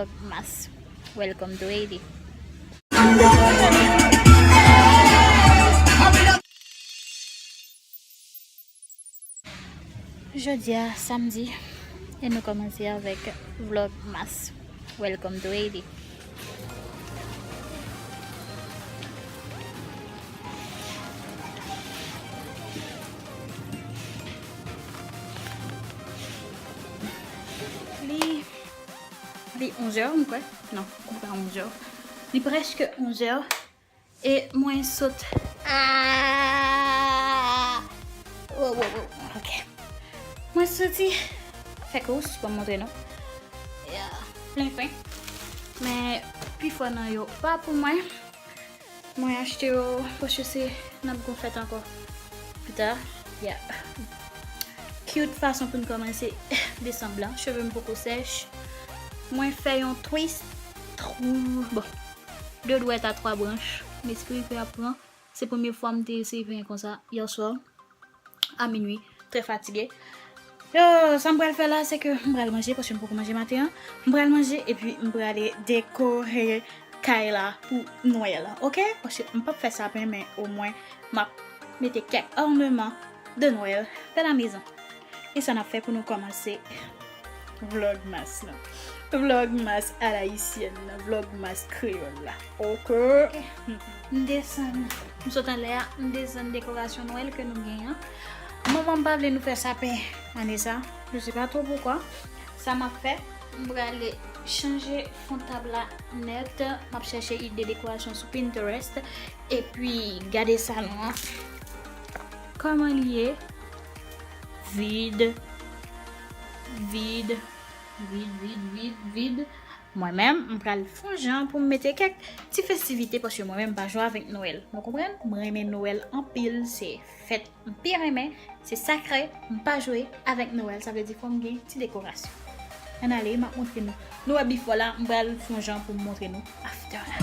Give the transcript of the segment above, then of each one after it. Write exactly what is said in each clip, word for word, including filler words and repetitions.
Vlogmas. Welcome to Haiti. Jodi a samdi, e nou kòmanse avèk Vlogmas. Welcome to Haiti. Li, li onzè, m kwè. Non, li pa onzè. Li prèske onzè. E mwen sot. Ah! Wo, wo, wo. Ok. Mwen soti fè kous, ban m montre nou. Yeah. Plen fen. Men pifò nan yo pa pou mwen. Mwen achte yo paske se, n ap gon fèt ankò pita. Yeah. Cute fason pou n kòmanse desanm lan. Cheve m poko sèch. Mwen fè yon twist. Twou, bon. De dwèt a twa branch. M espere ke y ap pran. Se premye fwa m te eseye fè yon konsa yè swa a minui. Trè fatige. Yo, sa m pral fè la, se ke m pral manje, paske m poko manje maten an. M pral manje, epi m prale dekore kay la pou Nwèl, ok? Paske m pap fè sapen, men omwen m ap mete kèk orneman de Noël dans la maison. E sa n ap fè pou nou kòmanse Vlogmas la. Vlogmas a la isyèn la, Vlogmas kreyòl la. Ok. Ok. M desann, m sot anlè a, m desann dekorasyon Nwèl ke nou genyen an. Manman m pa vle nou fè sapen ane sa. Je sais pas trop pourquoi. Sa m ap fè, m prale chanje fon tab la nèt. M ap chèche ide dekorasyon sou Pinterest. Epi, gade salon an. Kòman li ye? Vid. Vid. Vid, vid, vid, vid. Mwen menm, m pral fè yon jan pou m mete kèk ti festivite, paske mwen menm, m pa jwe avèk Nwèl. Nou konprann? Mwen renmen Nwèl anpil, se fèt m pi renmen, se sakre, m pa jwe avèk Nwèl, sa vle di fò m gen ti dekorasyon. Ann ale, m ap montre nou. Nou wè before la, m pral fè yon jan pou m montre nou after la.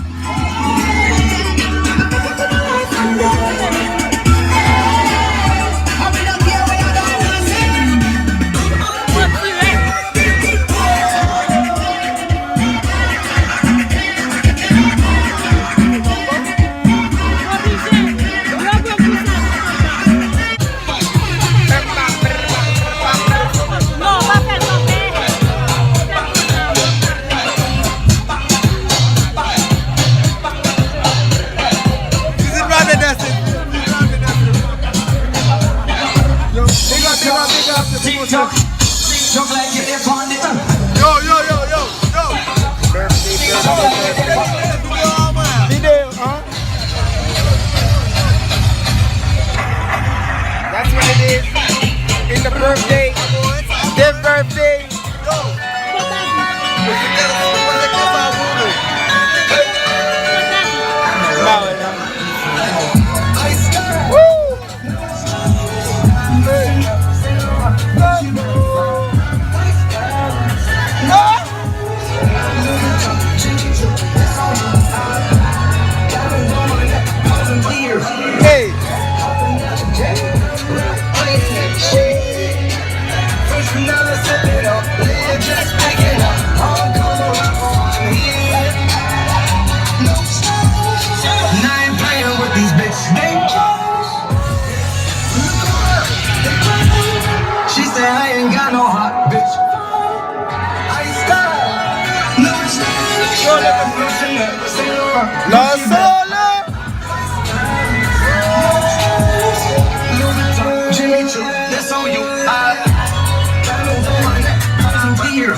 Yo, yo, yo, yo, yo. Video, huh? That's what it is. In the birthday. This birthday. Hey. She said I ain't got no heart, bitch. Lord Solo. Jimmy Choo, that's on you. I, I'm here.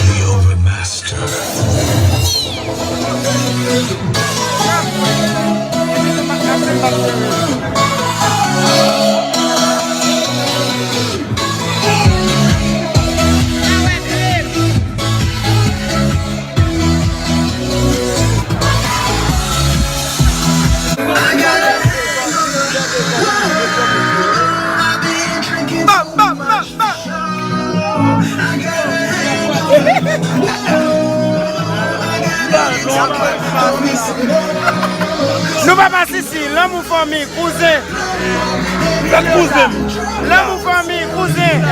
The Overmaster. Nou pa masisi, lanmou fanmi, kouzen. Lanmou fanmi, kouzen. Ah.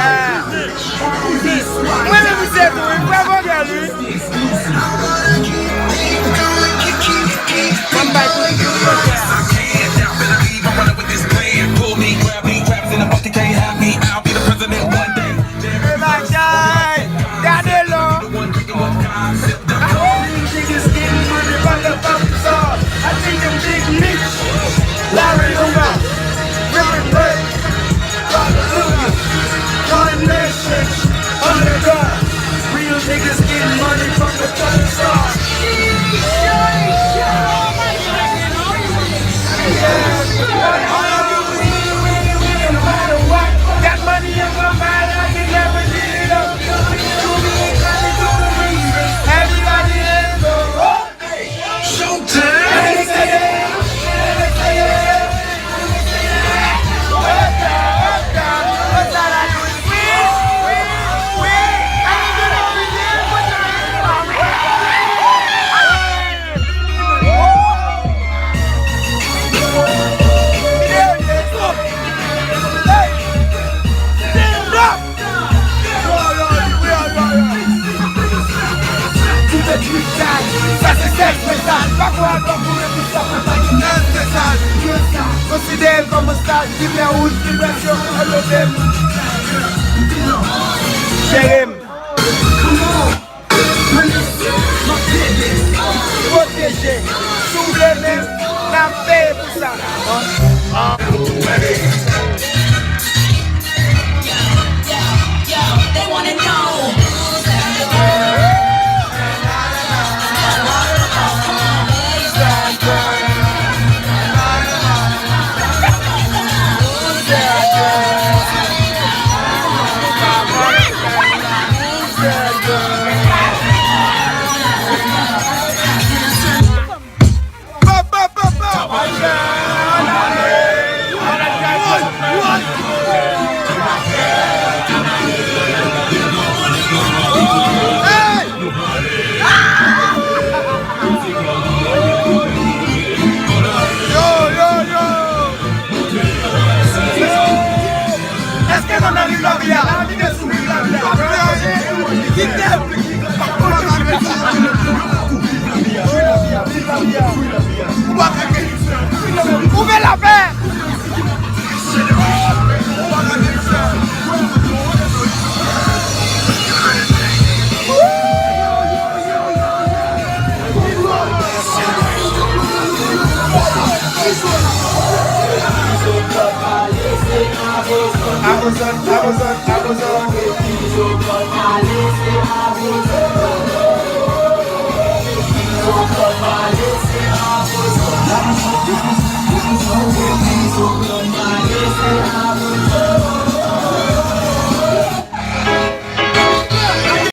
Mwen menm misye tou, wi, bravo girl, wi. Mwen bay tout, tout kote a. Hey, bagay, gade lò. Niggas getting money from the fucking stars. I think I'm Big Meech. Larry Hoover. Ripping Ray. Hallelujah. Condemnation. Under God. Real niggas getting money from the fucking stars. Got money in my mind, I can never get it up. Everybody hands up. Showtime. Sa se sèks mesaj, pa kwè al pa konnen pou sa, pou sa ki nan mesaj. Konsidere l kòm mesaj, limyè wouj, vibwasyon, anlove m. Jere m. Pwoteje. Si w vle menm, n ap peye pou sa. Yo, yo, yo! Èske nou nan Riv Lavi a? Ann vide sou Riv Lavi a. Kite piblik la. Ouvè lapè! Amazon, Amazon, Amazon.